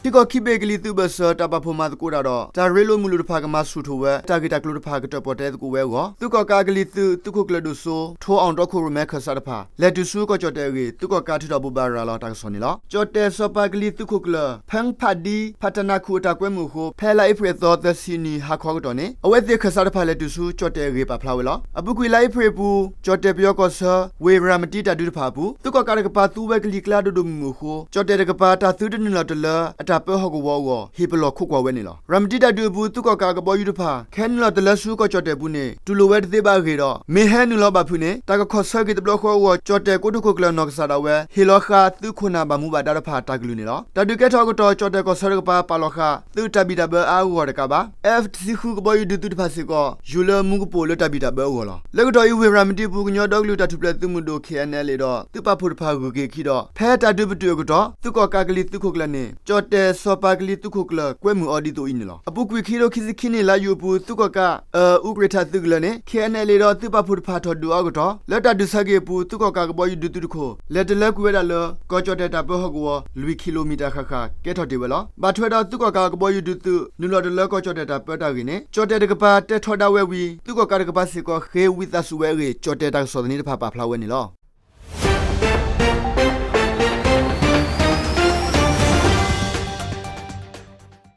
ထံကီၢ်ခံဘ့ၣ်ကလံၤသုးဘၢၣ်စၢၤ တၢ်ပာ်ဖှိၣ်မၤသကိးတၢ်ဒီး တၢ်ရ့လိာ်မုာ်လိာ်တဖၣ် ကမၤဆူၣ်ထီၣ်ဝဲ တၢ်ဂ့ၢ်တၢ်ကျိၤတဖၣ် ကတၢၣ်ပီၣ်တဲသကိးဝဲအဂီၢ် သုးကီၣ်ကးအကလံၤသုး သုးခိၣ်ကျၢၢ်ဒိၣ်စိ ထိအီၣ်တီခိၣ်ရိၣ်မဲ ခၢၣ်စးတဖၣ် လဲၤတုၤဆူကီၢ်ကၠီၣ်တဲၣ်အဂ့ၢ် သုးကီၣ်ကးထုးထီၣ်ဘိးဘၣ်ရၤလီၤတၢ်ကစီၣ်န့ၣ်လီၤ. ကၠီၣ်တဲၣ်စီၤပၤကလံၤသုးခိၣ်ကျၢၢ် ဖၢင်းဖးဒံ ဖးတနၢ်ခူၣ်အတၢ်ကွဲမုာ်အဃိ ဖဲလါအ့ဖြ့ၣ်အသီ သၢဆံနံၤ ဟါခီအကတီၢ်န့ၣ် အဝဲသ့ၣ်ခၢၣ်စးတဖၣ် လဲၤတုၤဆူကၠီၣ်တဲၣ်အဂ့ၢ် ပာ်ဖျါဝဲလီၤ. အပူၤကွံာ် လါအ့ဖြ့ၣ်အပူၤ ကၠီၣ်တဲၣ်ပယီၤကီၢ်ဆၢ ဝ့ၢ်ရၤမတံ တၢ်ဒုးတဖၣ်အပူၤ သုးကီၣ်ကးတကပၤ သူဝဲကလံၤကျါ ဒိၣ်ဒိၣ်မုၢ်မုၢ်အဃိ ကၠီၣ်တဲၣ်တကပၤ တၢ်သုတနုာ်လီၤတလၢ အတၢ်ပၢဟီၣ်ကဝီၤအဂီၢ် ဟ့ၣ်ပလီၢ်ခိးကွၢ်ဝဲန့ၣ်လီၤ. ရၤမတံတၢ်ဒုးအပူၤ သုးကီၣ်ကးအကဘီယူၤတဖၣ် ကဟဲနုာ်လီၤတလၢဆူကီၢ်ကၠီၣ်တဲၣ်အပူၤန့ၣ် တူၢ်လိာ်ဝဲတသ့ဘၣ်အဂ့ၢ်ဒီး မ့ၢ်ဟဲနုာ်လီၤဘၣ်ဖုးန့ၣ် တၢ်ကခီၣ်ဆၢက့ၤတဘျီဃီအဂီၢ် ကၠီၣ်တဲၣ်ကိတိာ်ခိၣ်ကျၢၢ် နီၢ်ကစၢ်ဒၣ်ဝဲ ဟ့ၣ်လီၤဃာ်သုးခိၣ်နၢ်ဘၣ်မူဘၣ်ဒါတဖၣ် တၢ်ကလုၢ်န့ၣ်လီၤ. တၢ်ဒုးကဲထီၣ်အကတီၢ် ကၠီၣ်တဲၣ်ကီၢ်ဆၢတကပၤ ပာ်လီၤဃာ် သုးတၢ်ဘံၣ်တၢ်ဘၢအါအါဂီၢ်ဂီၢ်တကးဘၣ် F တဆံဃုကဘီယူၤဒုးသုးတဖၣ်စ့ၢ်ကီး ယူၤလၢမူကပိာ်လၢတၢ်ဘံၣ်တၢ်ဘၢအဂီၢ်လီၤ. လၢကတီၢ်အံၤ ဝ့ၢ်ရၤမတံအပူၤ ကညီဒီကလုာ်တၢ်ထူၣ်ဖျဲးသုးမုၢ်ဒိၣ် K N L A ဒီး သုးပာ်ဖှိၣ်တဖၣ်ဂုၤက့ၤအခံဒီး ဖဲတၢ်ဒုးပတုာ်အကတီၢ် သုးကီၣ်ကးကလံၤသုးခိၣ်ကျၢၢ်န့ၣ် ကၠီၣ်တဲၣ်စီၤပၤကလံၤသုးခိၣ်ကျၢၢ် ကွဲမုာ်အီၤဒ်သိးအံၤန့ၣ်လီၤ. အပူၤကွံာ် ခံကထိခံဆံခံနံၣ် လါယူၤအပူၤ သုးကီၣ်ကး အ အူကြ့ၣ်ထၣ်သုးကလၢၤန့ၣ် K N L A ဒီးသုးပာ်ဖှိၣ်တဖၣ်ထီၣ်ဒုးအီၤအကတီၢ် လၢတၢ်ဒုးဆါက့ၤအပူၤ သုးကီၣ်ကးကဘီယူၤဒုးသုးတခိၣ် လဲၤတလၢကွံာ်ဝဲဒၣ်လၢ ကီၢ်ကၠီၣ်တဲၣ်တၢ်ပၢဟီၣ်ကဝီၤ လွံၢ်ကံလိမံၤတၢ်ဃၣ်ဃၣ် ကဲထီၣ်တ့ၢ်ဝဲလီၤ. ဘၣ်ထွဲဒီးသုးကီၣ်ကးကဘီယူၤဒုးသုး နုာ်လီၤတလၢကီၢ်ကၠီၣ်တဲၣ်တၢ်ပၢတၢ်ဂ့ၢ်န့ၣ် ကၠီၣ်တဲၣ်တကပၤ တဲထီဒါဝဲဝံၤ သုးကီၣ်ကးတကပၤစ့ၢ်ကီး ဃ့ဝံသးစူၤဝဲအဂ့ၢ် ကၠီၣ်တဲၣ်တၢ်ကစီၣ်သန့တဖၣ် ပာ်ဖျါဝဲန့ၣ်လီၤ.